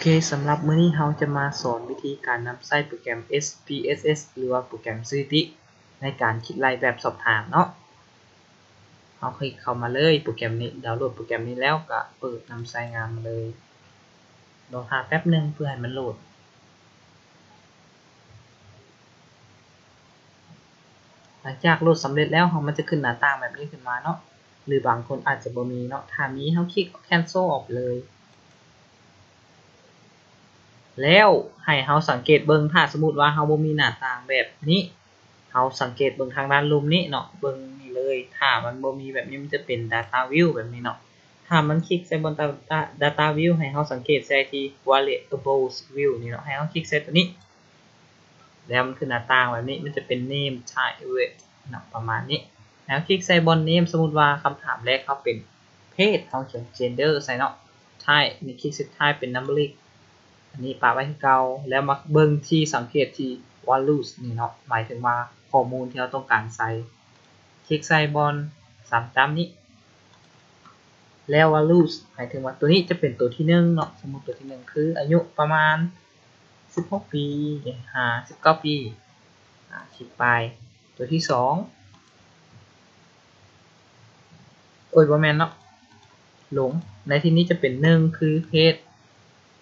ເຄ ສຳລັບມື້ນີ້ເຮົາຈະມາສອນວິທີການນຳໃຊ້ໂປຣແກຣມ ເອສ ພີ ເອສ ເອສ ຫຼືວ່າໂປຣແກຣມສະຖິຕິ ໃນການຄິດໄລ່ແບບສອບຖາມເນາະ. ເຮົາຄລິກເຂົ້າມາເລີຍ ໂປຣແກຣມນີ້ ດາວໂຫຼດໂປຣແກຣມນີ້ແລ້ວກະເປີດນຳໃຊ້ງານມາເລີຍ. ລໍຖ້າແປັບໜຶ່ງເພື່ອໃຫ້ມັນໂຫຼດ. ຫຼັງຈາກໂຫຼດສຳເລັດແລ້ວ ເຮົາ ມັນຈະຂຶ້ນໜ້າຕ່າງແບບນີ້ຂຶ້ນມາເນາະ ຫຼືບາງຄົນອາດຈະບໍ່ມີເນາະ. ຖ້າມີ ເຮົາຄລິກ cancel ອອກໄປເລີຍ. ແລ້ວໃຫ້ເຮົາສັງເກດເບິ່ງ ຖ້າສົມມຸດວ່າເຮົາບໍ່ມີໜ້າຕ່າງແບບນີ້ ເຮົາສັງເກດເບິ່ງທາງດ້ານລຸ່ມນີ້ເນາະ ເບິ່ງນີ້ເລີຍ. ຖ້າມັນບໍ່ມີແບບນີ້ ມັນຈະເປັນ Data View ແບບນີ້ເນາະ. ຖ້າມັນຄລິກໃສ່ບ່ອນ Data View ໃຫ້ເຮົາສັງເກດໃສ່ທີ່ Variables View ນີ້ເນາະ ໃຫ້ເຮົາຄລິກໃສ່ຕົວນີ້ ແລ້ວມັນຂຶ້ນໜ້າຕ່າງແບບນີ້ ມັນຈະເປັນ Name Type Event ເນາະ ປະມານນີ້. ແລ້ວຄລິກໃສ່ບ່ອນ Name ສົມມຸດວ່າຄຳຖາມແລກເຮົາເປັນ Page ເຮົາຂຽນ Gender ໃສ່ເນາະ. Type ນີ້ຄລິກໃສ່ Type ເປັນ Numeric ອັນນີ້ປະໄວ້ຄືເກົ່າ. ແລ້ວມາເບິ່ງທີ່ສັງເກດທີ່ Values ນີ້ເນາະ ໝາຍເຖິງວ່າຂໍ້ມູນທີ່ເຮົາຕ້ອງການໃສ່. ຄລິກໃສ່ບ່ອນສາມຈ້ຳນີ້ ແລ້ວ Values ໝາຍເຖິງວ່າຕົວນີ້ຈະເປັນຕົວທີໜຶ່ງເນາະ. ສົມມຸດຕົວທີໜຶ່ງຄືອາຍຸປະມານສິບຫົກປີຫາສິບເກົ້າປີ. ອາ ຄລິກໄປ. ຕົວທີສອງ ໂອ້ຍ ບໍ່ແມ່ນເນາະ ຫຼົງ. ໃນທີ່ນີ້ຈະເປັນໜຶ່ງ ຄືເພດ.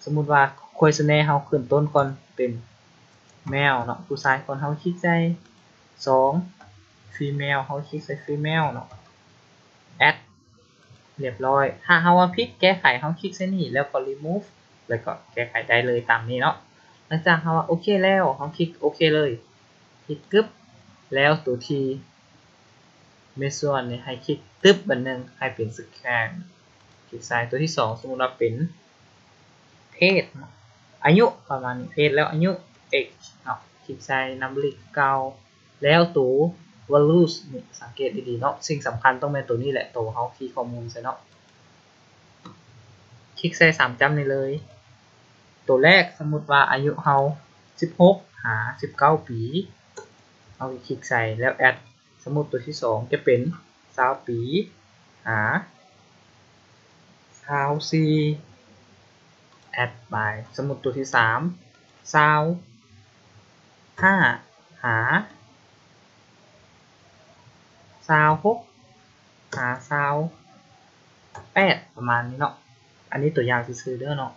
ສົມມຸດວ່າ questionnaire ເຮົາຂຶ້ນຕົ້ນກ່ອນເປັນ male ເນາະ ຜູ້ຊາຍກ່ອນ ເຮົາຄລິກໃສ່. ສອງ female ເຮົາຄລິກໃສ່ female ເນາະ. Add ຮຽບຮ້ອຍ. ຖ້າເຮົາວ່າຜິດ ແກ້ໄຂ ເຮົາຄລິກໃສ່ນີ້ ແລ້ວກໍ remove ແລ້ວກໍແກ້ໄຂໄດ້ເລີຍຕາມນີ້ເນາະ. ຫຼັງຈາກເຮົາວ່າໂອເຄແລ້ວ ເຮົາຄລິກໂອເຄເລີຍ. ຄລິກກຶບ ແລ້ວຕົວທີ່ measure ນີ້ໃຫ້ຄລິກຕຶບບາດໜຶ່ງ ໃຫ້ເປັນ square ຄລິກໃສ່. ຕົວທີສອງ ສົມມຸດວ່າເປັນ ເພດເນາະ ອາຍຸປະມານນີ້ ເພດແລ້ວອາຍຸ age ເນາະ ຄລິກໃສ່ numeric ເກົ່າ. ແລ້ວໂຕ values ນີ້ສັງເກດດີໆເນາະ ສິ່ງສຳຄັນຕ້ອງແມ່ນໂຕນີ້ແຫຼະ ໂຕເຮົາຄີຂໍ້ມູນໃສ່ເນາະ. ຄລິກໃສ່ສາມຈ້ຳນີ້ເລີຍ. ໂຕແລກ ສົມມຸດວ່າອາຍຸເຮົາສິບຫົກຫາສິບເກົ້າປີ ເຮົາຄລິກໃສ່ ແລ້ວ add. ສົມມຸດໂຕທີສອງຈະເປັນຊາວປີຫາຊາວສີ່ add ໄປ. ສົມມຸດໂຕທີສາມ ຊາວຫ້າຫາຊາວຫົກຫາຊາວແປດ ປະມານນີ້ເນາະ. ອັນນີ້ຕົວຢ່າງຊື່ໆເດີເນາະ.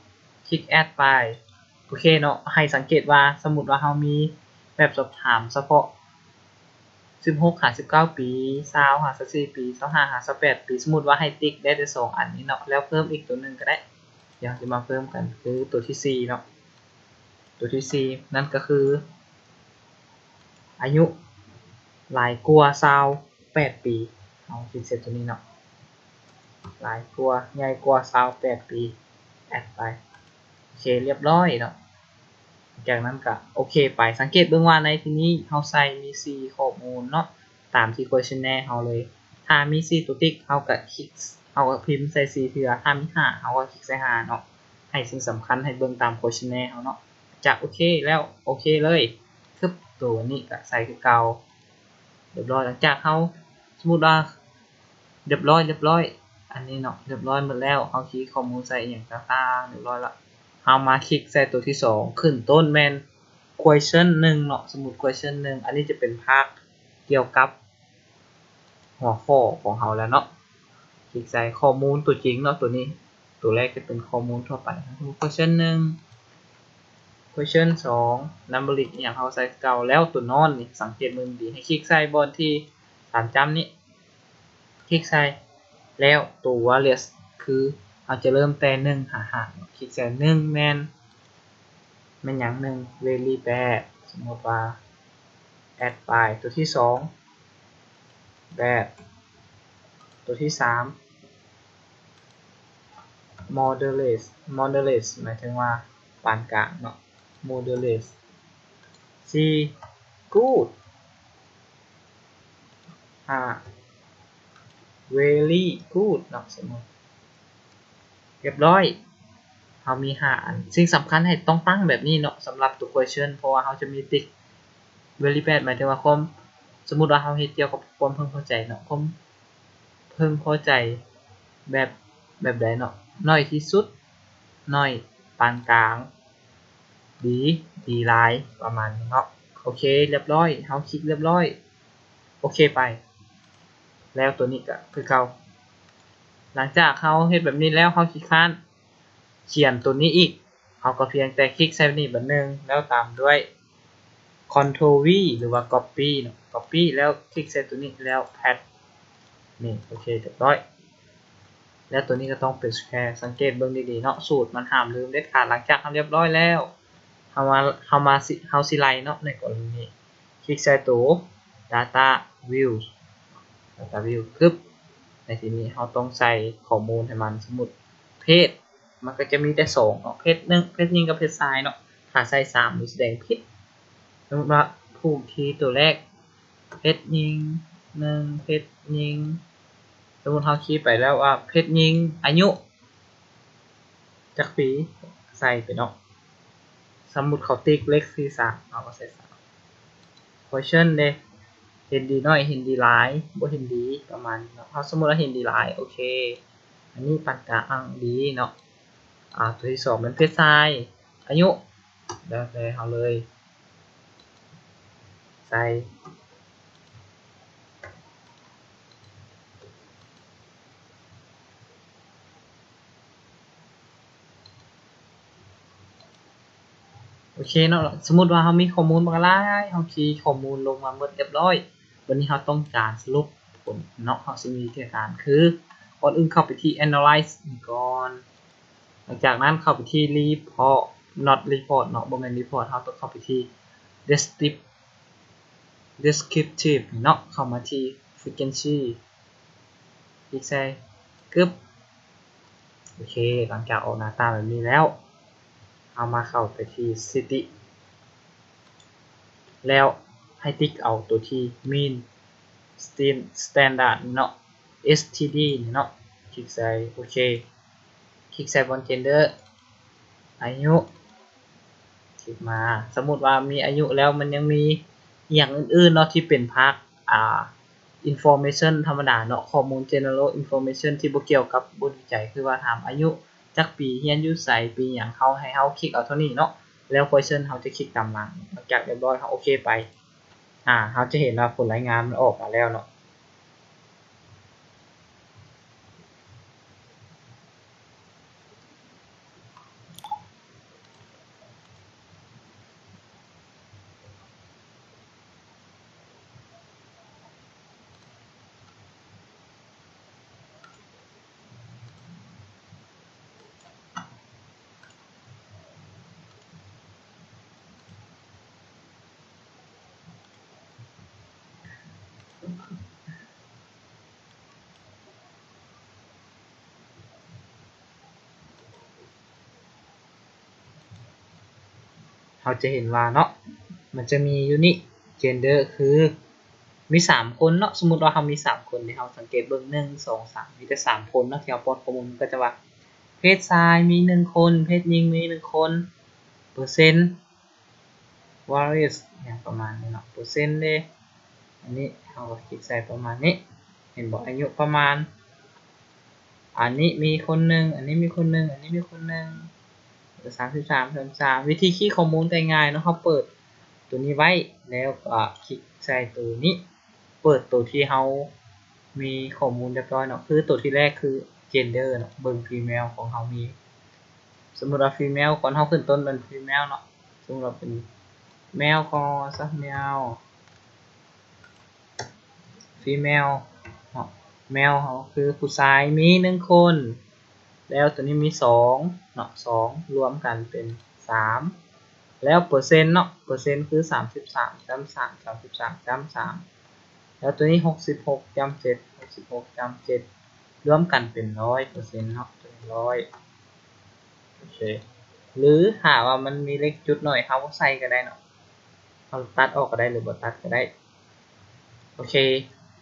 ຄລິກ add ໄປ. ໂອເຄເນາະ ໃຫ້ສັງເກດວ່າ ສົມມຸດວ່າເຮົາມີແບບສອບຖາມສະເພາະສິບຫົກຫາສິບເກົ້າປີ, ຊາວຫາຊາວສີ່ປີ, ຊາວຫ້າຫາຊາວແປດປີ. ສົມມຸດວ່າໃຫ້ຕິກໄດ້ແຕ່ສອງອັນນີ້ເນາະ ແລ້ວເພີ່ມອີກຕົວໜຶ່ງກໍໄດ້. ດຽວເຮົາຈະມາເພີ່ມກັນ ຄືຕົວທີສີ່ເນາະ. ຕົວທີສີ່ນັ້ນກໍຄື ອາຍຸຫຼາຍກວ່າຊາວແປດປີ ເຮົາຄລິກໃສ່ຕົວນີ້ເນາະ ຫຼາຍກວ່າ ໃຫຍ່ກວ່າຊາວແປດປີ add ໄປ. ໂອເຄ ລຽບຮ້ອຍເນາະ. ຈາກນັ້ນກະໂອເຄໄປ. ສັງເກດເບິ່ງວ່າໃນທີ່ນີ້ເຮົາໃສ່ມີສີ່ຂໍ້ມູນເນາະ ຕາມທີ່ questionnaire ເຮົາເລີຍ. ຖ້າມີສີ່ຕົວຕິກ ເຮົາກະຄລິກ ເຮົາກະພິມໃສ່ສີ່ເທື່ອ, ຖ້າມີຫ້າ ເຮົາກະຄລິກໃສ່ຫ້າເນາະ. ໃຫ້ສິ່ງສຳຄັນໃຫ້ເບິ່ງຕາມ questionnaire ເຮົາເນາະ. ຈາກໂອເຄແລ້ວ ໂອເຄເລີຍ. ທຶບ ໂຕນີ້ກະໃສ່ຄືເກົ່າ. ລຽບຮ້ອຍ. ຫຼັງຈາກເຮົາ ສົມມຸດວ່າ ລຽບຮ້ອຍ ລຽບຮ້ອຍ ອັນນີ້ເນາະ ລຽບຮ້ອຍໝົດແລ້ວ. ເຮົາຄີຂໍ້ມູນໃສ່ອີ່ຫຍັງຕ່າງໆ ລຽບຮ້ອຍລະ. ເຮົາມາຄລິກໃສ່ຕົວທີສອງ ຂຶ້ນຕົ້ນແມ່ນ question ໜຶ່ງເນາະ. ສົມມຸດ question ໜຶ່ງ ອັນນີ້ຈະເປັນພາກກ່ຽວກັບຫົວຂໍ້ຂອງເຮົາແລ້ວເນາະ. ຄລິກໃສ່ຂໍ້ມູນຕົວຈິງເນາະ ຕົວນີ້ ຕົວແລກຈະເປັນຂໍ້ມູນທົ່ວໄປ. ສົມມຸດ question ໜຶ່ງ question ສອງ numeric ອີ່ຫຍັງເຮົາໃສ່ຄືເກົ່າ. ແລ້ວຕົວນອນນີ້ ສັງເກດເບິ່ງດີ ໃຫ້ຄລິກໃສ່ບ່ອນທີ່ສາມຈ້ຳນີ້ ຄລິກໃສ່ ແລ້ວໂຕ values ຄືເຮົາຈະເລີ່ມແຕ່ໜຶ່ງຫາຫ້າ. ຄລິກໃສ່ ໜຶ່ງ ແມ່ນ ແມ່ນຫຍັງ? ໜຶ່ງ very bad ສົມມຸດວ່າ add ໄປ. ຕົວທີສອງ bad. ຕົວທີສາມ moderate. Moderate ໝາຍເຖິງວ່າປານກາງເນາະ moderate. ສີ່ good. ຫ້າ very good ເນາະ ສົມມຸດ. ລຽບຮ້ອຍ ເຮົາມີຫ້າອັນ. ສິ່ງສຳຄັນໃຫ້ຕ້ອງຕັ້ງແບບນີ້ເນາະ ສຳລັບຕົວ question ເພາະວ່າເຮົາຈະມີຕິກ very bad ໝາຍເຖິງວ່າຄວາມ ສົມມຸດວ່າເຮົາເຮັດກ່ຽວກັບຄວາມເພິ່ງພໍໃຈເນາະ ຄວາມເພິ່ງພໍໃຈແບບ ແບບໃດເນາະ ໜ້ອຍທີ່ສຸດ ໜ້ອຍ ປ ປານກາງ ດີ ດີຫຼາຍ ປະມານນີ້ເນາະ. ໂອເຄ ລຽບຮ້ອຍ ເຮົາຄລິກລຽບຮ້ອຍ ໂອເຄໄປ ແລ້ວໂຕນີ້ກໍຄືເກົ່າ. ຫຼັງຈາກເຮົາເຮັດແບບນີ້ແລ້ວ ເຮົາຂີ້ຄ້ານຂຽນໂຕນີ້ອີກ ເຮົາກໍພຽງແຕ່ຄລິກໃສ່ນີ້ບາດໜຶ່ງ ແລ້ວຕາມດ້ວຍ Ctrl V ຫຼືວ່າ Copy ເນາະ Copy ແລ້ວຄລິກໃສ່ໂຕນີ້ ແລ້ວ Paste ນີ້ ໂອເຄ ລຽບຮ້ອຍ. ແລ້ວໂຕນີ້ກໍຕ້ອງເປັນ Square ສັງເກດເບິ່ງດີໆເນາະ ສູດມັນຫ້າມລືມເດັດຂາດ. ຫຼັງຈາກເຮົາລຽບຮ້ອຍແລ້ວ ເຮົາມາ ເຮົາມາຊິ ເຮົາຊິໄລ່ເນາະ ໃນກໍລະນີນີ້ ຄລິກໃສ່ໂຕ Data View Data View ປຶບ ໃນທີ່ນີ້ເຮົາຕ້ອງໃສ່ຂໍ້ມູນໃຫ້ມັນ ສົມມຸດ ເພດ ມັນກໍຈະມີແຕ່ສອງເນາະ ເພດໜຶ່ງ ເພດຍິງກັບເພດຊາຍເນາະ ຖ້າໃສ່ສາມມັນຊິແດງຜິດ. ສົມມຸດວ່າຜູ້ທີ່ຕົວແລກ ເພດຍິງ ໜຶ່ງ ເພດຍິງ ສົມມຸດເຮົາຄີໄປແລ້ວວ່າເພດຍິງ ອາຍຸຈັກປີ ໃສ່ໄປເນາະ. ສົມມຸດເຂົາຕິກເລກທີສາມ ເຮົາກໍໃສ່ສາມ. Question ເດ້ ເຫັນດີໜ້ອຍ ເຫັນດີຫຼາຍ ບໍ່ເຫັນດີ ປະມານນີ້ເນາະ. ເຮົາສົມມຸດວ່າເຫັນດີຫຼາຍ ໂອເຄ ອັນນີ້ປານກາງ ອ່າ ດີເນາະ. ອາ ຕົວທີສອງແມ່ນເພດຊາຍ ອາຍຸ ແລ້ວແຕ່ເຮົາເລີຍ ໃສ່ ໂອເຄເນາະ. ສົມມຸດວ່າເຮົາມີຂໍ້ມູນບັກຫຼາຍ ເຮົາຄີຂໍ້ມູນລົງມາໝົດລຽບຮ້ອຍ ບາດນີ້ເຮົາຕ້ອງການສະຫຼຸບຜົນເນາະ ເຮົາຊິມີວິທີການຄື ກ່ອນອື່ນເຂົ້າໄປທີ່ Analyze ນີ້ກ່ອນ ຫຼັງຈາກນັ້ນເຂົ້າໄປທີ່ Report Not Report ເນາະ ບໍ່ແມ່ນ Report ເຮົາຕ້ອງເຂົ້າໄປທີ່ Descriptive Descriptive ນີ້ເນາະ ເຂົ້າມາທີ່ Frequency ຄລິກໃສ່ ກຶບ ໂອເຄ ຫຼັງຈາກອອກໜ້າຕາແບບນີ້ແລ້ວ ເຮົາມາເຂົ້າໄປທີ່ City ແລ້ວໃຫ້ຕິກເອົາຕົວທີ່ Mean Standard ເນາະ STD ນີ້ເນາະ ຄລິກໃສ່ ໂອເຄ ຄລິກໃສ່ບ່ອນ Gender ອາຍຸ ຄລິກມາ ສົມມຸດວ່າມີອາຍຸແລ້ວ ມັນຍັງມີອີ່ຫຍັງອື່ນໆເນາະ ທີ່ເປັນພາກ ອ່າ Information ທຳມະດາເນາະ ຂໍ້ມູນ General Information ທີ່ບໍ່ກ່ຽວກັບບົດວິໄຈ ຄືວ່າຖາມອາຍຸ ຈັກປີ ຮຽນຢູ່ໃສ ປີຫຍັງ ເຮົາ ໃຫ້ເຮົາຄລິກເອົາເທົ່ານີ້ເນາະ ແລ້ວ Question ເຮົາຈະຄລິກຕາມຫຼັງ. ຫຼັງຈາກລຽບຮ້ອຍ ເຮົາໂອເຄໄປ ອາ ເຮົາຈະເຫັນວ່າຜົນລາຍງານມັນອອກມາແລ້ວເນາະ. ເຮົາຈະເຫັນວ່າເນາະ ມັນຈະມີຢູ່ນີ້ Gender ຄືມີສາມຄົນເນາະ ສົມມຸດວ່າເຮົາມີສາມຄົນເດ ເຮົາສັງເກດເບິ່ງ ໜຶ່ງ ສອງ ສາມ ມີແຕ່ສາມຄົນເນາະ ທີ່ເຮົາປ້ອນຂໍ້ມູນ ມັນກໍຈະວ່າ ເພດຊາຍມີໜຶ່ງຄົນ ເພດຍິງມີໜຶ່ງຄົນ ເປີເຊັນ Various ຫຍັງປະມານນີ້ເນາະ ເປີເຊັນເດ້ ອັນນີ້ເຮົາກໍຄລິກໃສ່ປະມານນີ້ ເຫັນບໍ່ ອາຍຸປະມານ ອັນນີ້ມີຄົນໜຶ່ງ ອັນນີ້ມີຄົນໜຶ່ງ ອັນນີ້ມີຄົນໜຶ່ງ ສາມສິບສາມ ສາມສິບສາມ ວິທີຄີຂໍ້ມູນກໍງ່າຍເນາະ ເຮົາເປີດຕົວນີ້ໄວ້ ແລ້ວກໍຄລິກໃສ່ຕົວນີ້ ເປີດຕົວທີ່ເຮົາມີຂໍ້ມູນຮຽບຮ້ອຍເນາະ ຄືຕົວທີແລກຄື Gender ເນາະ ເບິ່ງ Female ຂອງເຮົາມີ ສົມມຸດວ່າ Female ກ່ອນເຮົາຂຶ້ນຕົ້ນເປັນ Female ເນາະ ສົມມຸດວ່າເປັນ Male ກໍຊະ Male Female ເນາະ Male ເຮົາຄືຜູ້ຊາຍມີໜຶ່ງຄົນ ແລ້ວຕົວນີ້ມີສອງເນາະ ສອງລວມກັນເປັນສາມ ແລ້ວເປີເຊັນເນາະ ເປີເຊັນຄືສາມສິບສາມຈ້ຳສາມ ສາມສິບສາມຈ້ຳສາມ ແລ້ວຕົວນີ້ຫົກສິບຫົກຈ້ຳເຈັດ ຫົກສິບຫົກຈ້ຳເຈັດ ລວມກັນເປັນຮ້ອຍເປີເຊັນເນາະ ຕົວນີ້ຮ້ອຍ ໂອເຄ ຫຼືຖ້າວ່າມັນມີເລກຈຸດໜ້ອຍ ເຮົາໃສ່ກໍໄດ້ເນາະ ເຮົາຕັດອອກກໍໄດ້ ຫຼືບໍ່ຕັດກໍໄດ້. ໂອເຄ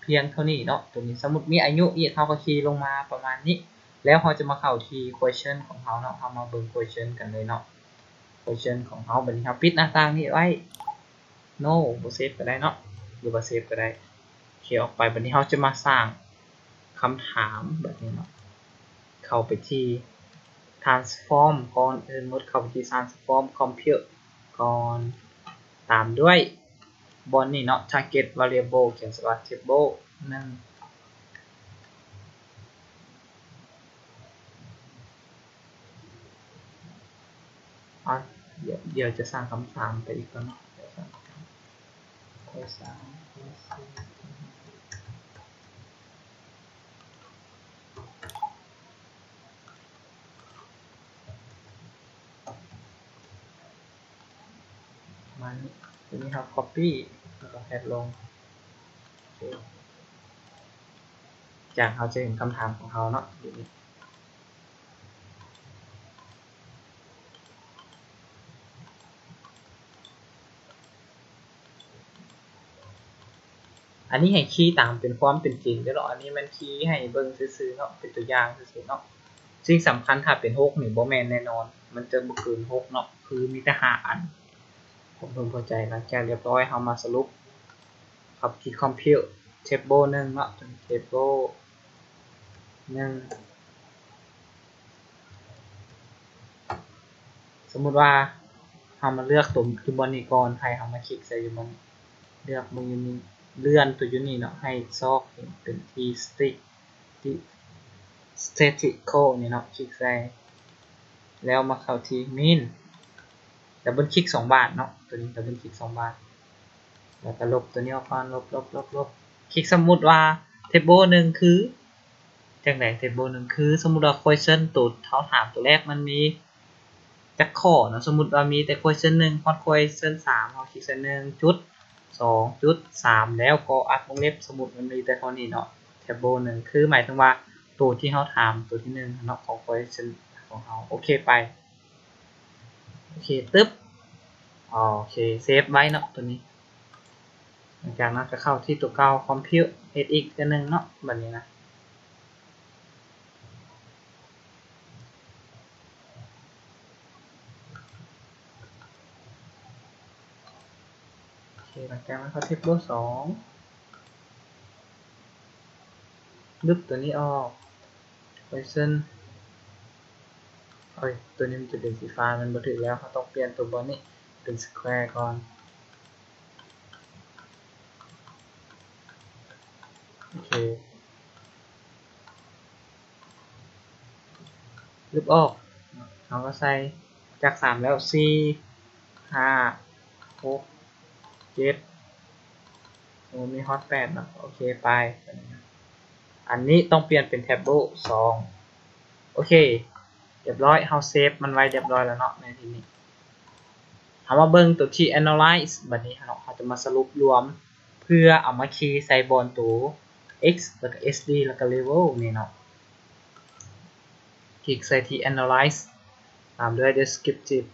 ພຽງເທົ່ານີ້ເນາະ ຕົວນີ້ ສົມມຸດມີອາຍຸອີກ ເຮົາກໍຄີລົງມາປະມານນີ້ ແລ້ວເຮົາຈະມາເຂົ້າທີ່ Question ຂອງເຮົາເນາະ ເຮົາມາເບິ່ງ Question ກັນເລີຍເນາະ Question ຂອງເຮົາ. ບັດນີ້ເຮົາປິດໜ້າຕ່າງນີ້ໄວ້ No ບໍ່ເຊບກໍໄດ້ເນາະ ຫຼືວ່າເຊບກໍໄດ້ ໂອເຄ ອອກໄປ. ບັດນີ້ເຮົາຈະມາສ້າງຄຳຖາມແບບນີ້ເນາະ ເຂົ້າໄປທີ່ transform ກ່ອນອື່ນໝົດ ເຂົ້າໄປທີ່ transform compute ກ່ອນ ຕາມດ້ວຍບ່ອນນີ້ເນາະ target variable ຂຽນໃສ່ວ່າ table ໜຶ່ງ ອ່ະ ດຽວ ດຽວຈະສ້າງຄຳຖາມໄປອີກກ່ອນເນາະ ດຽວສ້າງ ປະມານນີ້ ທີນີ້ເຮົາ copy ແລ້ວກໍ paste ລົງ ໂອເຄ ຈາກເຮົາຈະເຫັນຄຳຖາມຂອງເຮົາເນາະ ຢູ່ນີ້ ອັນນີ້ໃຫ້ຄີຕາມເປັນຄວາມເປັນຈິງເດີເນາະ ອັນນີ້ແມ່ນຄີໃຫ້ເບິ່ງຊື່ໆເນາະ ເປັນຕົວຢ່າງຊື່ໆເນາະ ສິ່ງສຳຄັນຖ້າເປັນຫົກນີ້ບໍ່ແມ່ນແນ່ນອນ ມັນຈະບໍ່ເກີນຫົກເນາະ ຄືມີແຕ່ຫ້າອັນ ຄວາມເພິ່ງພໍໃຈ. ຫຼັງຈາກລຽບຮ້ອຍ ເຮົາມາສະຫຼຸບ ເຂົ້າທີ່ compute table ໜຶ່ງເນາະ table ໜຶ່ງ ສົມມຸດວ່າເຮົາມາເລືອກຕົວຢູ່ບ່ອນນີ້ກ່ອນ ໃຫ້ເຮົາມາຄລິກໃສ່ຢູ່ບ່ອນ ເລືອກເບິ່ງຢູ່ນີ້ ເລື່ອນຕົວຢູ່ນີ້ເນາະ ໃຫ້ຊອກເປັນທີ່ static statistical ນີ້ເນາະ ຄລິກໃສ່ ແລ້ວມາເຂົ້າທີ່ mean double click ສອງບາດເນາະ ຕົວນີ້ double click ສອງບາດ ແລ້ວກໍລົບຕົວນີ້ອອກກ່ອນ ລົບ ລົບ ລົບ ລົບ ຄລິກ ສົມມຸດວ່າ table ໜຶ່ງຄື ຈັ່ງໃດ table ໜຶ່ງຄື ສົມມຸດວ່າ question ໂຕເຮົາຖາມໂຕແລກມັນມີຈັກຂໍ້ເນາະ ສົມມຸດວ່າມີແຕ່ question ໜຶ່ງ ຮອດ question ສາມ ເຮົາຄລິກໃສ່ ໜຶ່ງຈຸດສອງຈຸດສາມ ແລ້ວກໍອັດວົງເລັບ ສົມມຸດມັນມີແຕ່ເທົ່ານີ້ເນາະ table ໜຶ່ງ ຄືໝາຍເຖິງວ່າໂຕທີ່ເຮົາຖາມ ໂຕທີໜຶ່ງເນາະ ຂອງ question ຂອງເຮົາ ໂອເຄໄປ ໂອເຄ ຕຶບ ໂອເຄ ເຊບໄວ້ເນາະ ໂຕນີ້ ຫຼັງຈາກນັ້ນກໍເຂົ້າທີ່ຕົວເກົ່າ compute ເຮັດອີກເທື່ອໜຶ່ງເນາະ ບັດນີ້ນະ ໂອເຄ ຫຼັງຈາກນັ້ນເຂົ້າ table ສອງ ລຶບຕົວນີ້ອອກ question ເອີຍ ຕົວນີ້ມັນຈະເປັນສີຟ້າ ມັນບໍ່ຖືກແລ້ວ ເຮົາຕ້ອງປ່ຽນຕົວບ່ອນນີ້ເປັນ square ກ່ອນ ໂອເຄ ລຶບອອກ ເຮົາກໍໃສ່ຈາກສາມແລ້ວ ສີ່ ຫ້າ ຫົກ ເຈັດ ໂອ້ ມີຮອດແປດເນາະ ໂອເຄ ໄປ ອັນນີ້ຕ້ອງປ່ຽນເປັນ table ສອງ ໂອເຄ ຮຽບຮ້ອຍ ເຮົາເຊບມັນໄວ້ຮຽບຮ້ອຍແລ້ວເນາະ ໃນທີ່ນີ້ ເຮົາມາເບິ່ງຕົວທີ່ analyze ບັດນີ້ເນາະ ເຮົາຈະມາສະຫຼຸບລວມ ເພື່ອເອົາມາຄີໃສ່ບ່ອນຕົວ x ແລ້ວກໍ sd ແລ້ວກໍ level ນີ້ເນາະ ຄລິກໃສ່ທີ່ analyze ຕາມດ້ວຍ descriptive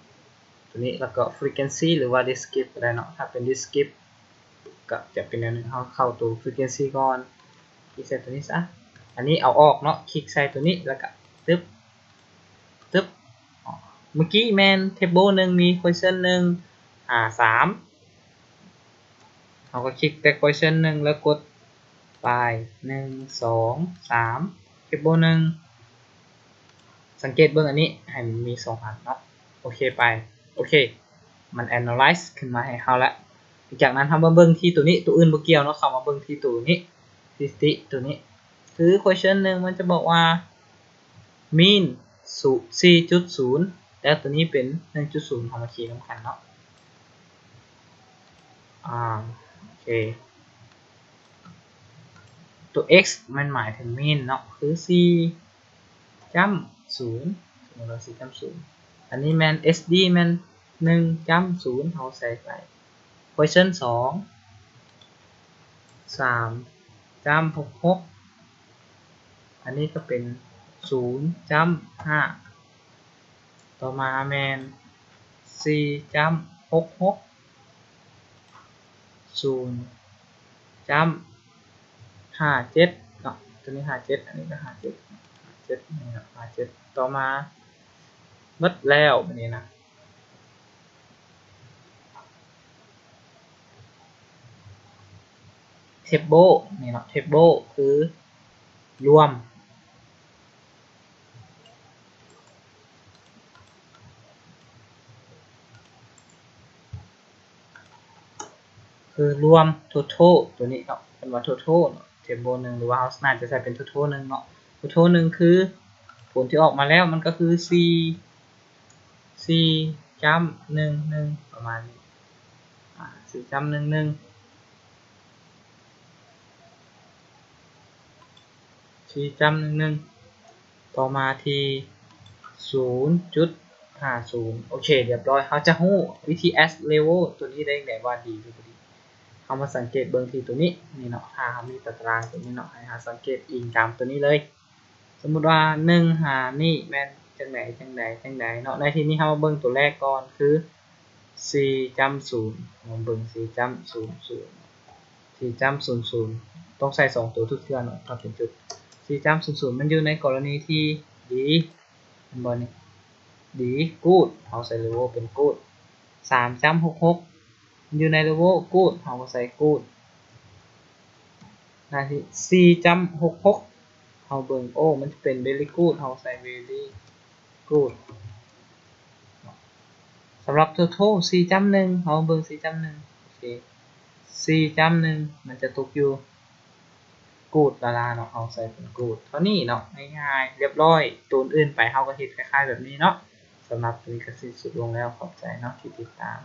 ຕົວນີ້ ແລ້ວກໍ frequency ຫຼືວ່າ descript ກໍໄດ້ເນາະ ຖ້າເປັນ descript ກໍຈະເປັນແນວນີ້ ເຮົາເຂົ້າຕົວ frequency ກ່ອນ ຄລິກໃສ່ຕົວນີ້ຊະ ອັນນີ້ເອົາອອກເນາະ ຄລິກໃສ່ຕົວນີ້ ແລ້ວກໍຕຶບ ຕຶບ ເມື່ອກີ້ແມ່ນ table ໜຶ່ງ ມີ question ໜຶ່ງ ຫາ ສາມ ເຮົາກໍຄລິກແຕ່ question ໜຶ່ງ ແລ້ວກົດໄປ ໜຶ່ງ ສອງ ສາມ table ໜຶ່ງ ສັງເກດເບິ່ງອັນນີ້ ໃຫ້ມັນມີສອງອັນເນາະ ໂອເຄໄປ ໂອເຄ ມັນ analyze ຂຶ້ນມາໃຫ້ເຮົາແລ້ວ ຈາກນັ້ນເຮົາມາເບິ່ງທີ່ຕົວນີ້ ຕົວອື່ນບໍ່ກ່ຽວເນາະ ເຂົ້າມາເບິ່ງທີ່ຕົວນີ້ ສະຖິຕິຕົວນີ້ ຄື question ໜຶ່ງ ມັນຈະບອກວ່າ mean ສູນ ສີ່ຈຸດສູນ ແລ້ວຕົວນີ້ເປັນ ໜຶ່ງຈຸດສູນ ເຮົາມາຄີນຳກັນເນາະ ອາ ໂອເຄ ຕົວ x ມັນໝາຍເຖິງ mean ເນາະ ຄື ສີ່ຈ້ຳສູນ ສົມມຸດວ່າ ສີ່ຈ້ຳສູນ ອັນນີ້ແມ່ນ sd ແມ່ນ ໜຶ່ງຈ້ຳສູນ ເຮົາໃສ່ໄປ question ສອງ ສາມຈ້ຳຫົກຫົກ ອັນນີ້ກໍເປັນ ສູນຈ້ຳຫ້າ ຕໍ່ມາແມ່ນ ສີ່ຈ້ຳຫົກຫົກ ສູນຈ້ຳຫ້າເຈັດເນາະ ຕົວນີ້ຫ້າເຈັດ ອັນນີ້ກໍຫ້າເຈັດ ຫ້າເຈັດ ນີ້ເນາະ ຫ້າເຈັດ ຕໍ່ມາໝົດແລ້ວ ແບບນີ້ນະ table ນີ້ເນາະ table ຄືລວມ ຄືລວມ total ຕົວນີ້ເນາະ ເພິ່ນວ່າ total ເນາະ table ໜຶ່ງ ຫຼືວ່າເຮົາໜ້າຈະໃສ່ເປັນ total ໜຶ່ງເນາະ total ໜຶ່ງ ຄືຜົນທີ່ອອກມາແລ້ວ ມັນກໍຄື ສີ່ ສີ່ຈ້ຳ ໜຶ່ງ ໜຶ່ງ ປະມານນີ້ ອ່າ ສີ່ຈ້ຳ ໜຶ່ງ ໜຶ່ງ ສີ່ຈ້ຳ ໜຶ່ງ ໜຶ່ງ ຕໍ່ມາທີ່ ສູນຈຸດຫ້າສູນ ໂອເຄ ລຽບຮ້ອຍ ເຮົາຈະຮູ້ວິທີ add level ຕົວນີ້ໄດ້ຈັ່ງໃດ ວ່າດີຫຼືບໍ່ດີ ເຮົາມາສັງເກດເບິ່ງທີ່ຕົວນີ້ ນີ້ເນາະ ຖ້າເຮົາມີຕາຕະລາງຕົວນີ້ເນາະ ໃຫ້ເຮົາສັງເກດອີງຕາມຕົວນີ້ເລີຍ ສົມມຸດວ່າ ໜຶ່ງ ຫາ ນີ້ແມ່ນຈັ່ງໃດ ຈັ່ງໃດ ຈັ່ງໃດເນາະ ໃນທີ່ນີ້ເຮົາມາເບິ່ງຕົວແລກກ່ອນ ຄື ສີ່ຈ້ຳ ສູນ ມາເບິ່ງ ສີ່ຈ້ຳ ສູນ ສູນ ສີ່ຈ້ຳ ສູນ ສູນ ຕ້ອງໃສ່ສອງຕົວທຸກເທື່ອເນາະ ຖ້າເປັນຈຸດ ສີ່ຈ້ຳ ສູນ ສູນ ມັນຢູ່ໃນກໍລະນີທີ່ D ເຫັນບໍ່ນີ້ D good ເຮົາໃສ່ level ເປັນ good ສາມຈ້ຳ ຫົກຫົກ ຢູ່ໃນ level good ເຮົາກໍໃສ່ good ໜ້າທີ່ ສີ່ຈ້ຳ ຫົກຫົກ ເຮົາເບິ່ງ ໂອ້ ມັນຈະເປັນ very good ເຮົາໃສ່ very good ສຳລັບ total ສີ່ຈ້ຳ ໜຶ່ງ ເຮົາເບິ່ງ ສີ່ຈ້ຳ ໜຶ່ງ ໂອເຄ ສີ່ຈ້ຳ ໜຶ່ງ ມັນຈະຕົກຢູ່ good ລະລາເນາະ ເຮົາໃສ່ເປັນ good ເທົ່ານີ້ເນາະ ງ່າຍໆ ລຽບຮ້ອຍ ຕົວອື່ນໄປເຮົາກໍເຮັດຄ້າຍໆແບບນີ້ເນາະ ສຳລັບຕົວນີ້ກໍສິ້ນສຸດລົງແລ້ວ ຂອບໃຈເນາະທີ່ຕິດຕາມ.